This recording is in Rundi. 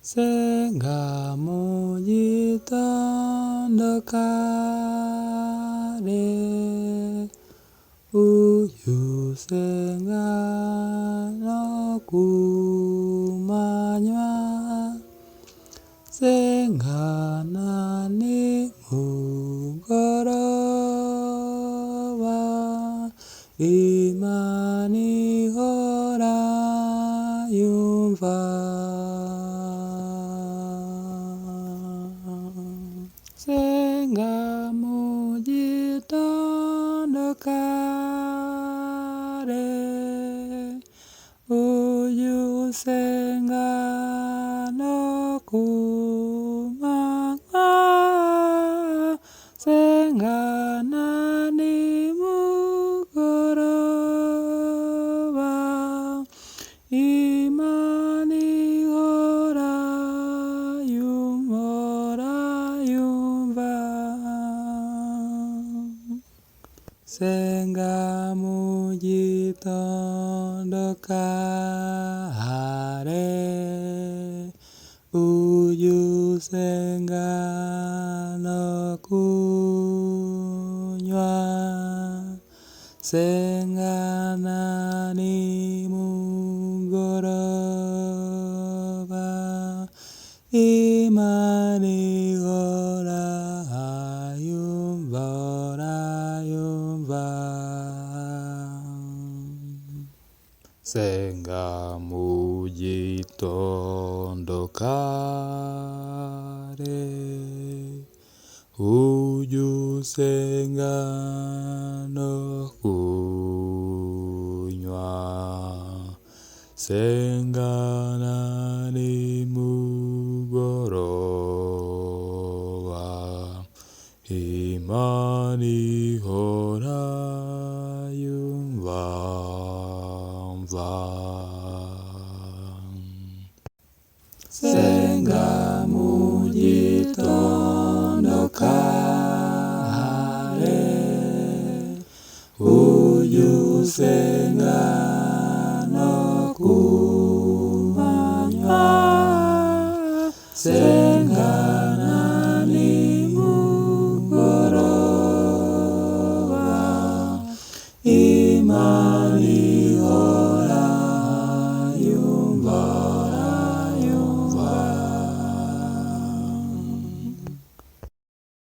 Senga mu gitondo kare, ujye usenga no ku manywa, senga na nimugoroba, Imana ihora yumva. Senga mu gitondo kare, ujye usenga no ku manywa, senga na nimugoroba, Imana ihora yumva. Senga mu gitondo kare, ujye usenga no kunywa, senga na nimugoroba, Imana ihora yumva, yumva. Senga mu gitondo kare, ujye usenga no kunywa, senga na nimugoroba, Imana ihora yumva. Senga mu gitondo kare, ujye usenga.